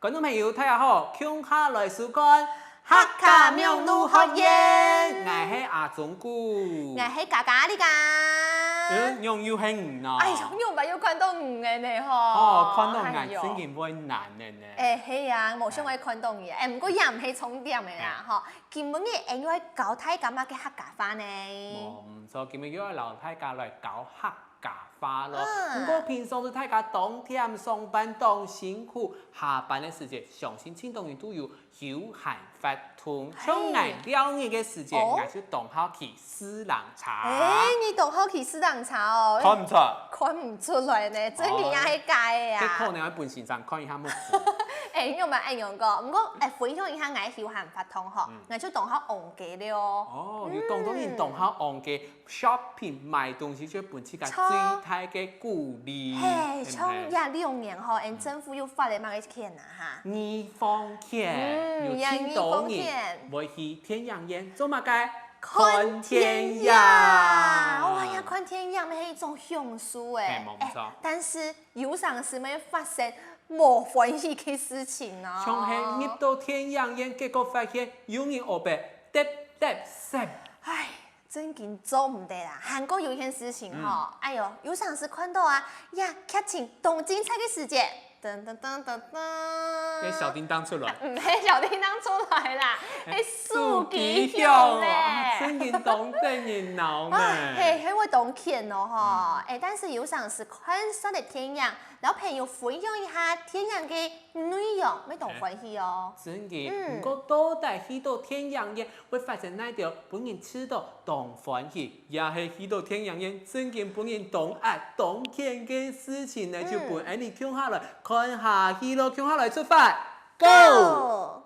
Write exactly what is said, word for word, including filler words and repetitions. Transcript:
觀眾朋友，大家好，共下來收看客家網路學院。𠊎係阿忠牯。𠊎係嘉嘉，你好。嗯，仰又係你呢？哎喲，仰般又看著你个呢吼？哦，看著𠊎，哎喲，正經會難个呢。哎，係啊，無想愛看著你。哎，毋過也毋係重點个啦，吼。今晡日𠊎又愛教大家麼个客家話呢？無毋著，今晡日又愛摎大家來教客家話囉。嗯。毋過平常時大家當悿上班當辛苦，下班个時節，相信盡多人都有休閒活動。像𠊎尞日个時節，哦。𠊎就當好騎四輪車。哎，你當好騎四輪車哦。看毋出。看毋出來呢，正經也係假个啊。哦，這可能愛分先生看一下目珠。哎，你有無恁樣講？毋過，哎，分享一下𠊎休閒活動吼，嗯。𠊎就當好戇雞了哦。哦，有當多人當好戇雞，shopping買東西就分自家最大个鼓勵，係毋係？嘿，像這兩年吼，𠊎政府又發了麼个錢啊哈？二房錢，嗯，有盡多人會去電影院做麼个？看電影。哇，呀，看電影乜係一種享受欸。嘿，無毋著。哎，但是有常時乜發生無歡喜个事情哦。像係入到電影院，結果發現有人烏白，忒忒煞。唉， 正經做毋得啦。還過有一件事情吼，嗯。哎喲，有常時看著啊，呀，劇情當精彩个時節，噔噔噔噔噔。該小叮噹出來。毋係小叮噹出來啦，哎，係手機響咧。手機響啊，正經當得人惱呢。啊，嘿，係會當譴哦吼。嗯。哎，但是有常時看煞个電影，摎朋友分享一下電影个內容，乜當歡喜哦。正經，嗯。毋過到底去到電影院 會發生哪兜分人試著當歡喜，也係去到電影院正經分人當閼、當譴个事情呢？嗯。就分𠊎俚共下來看下去囉，共下來出發，Go！Go！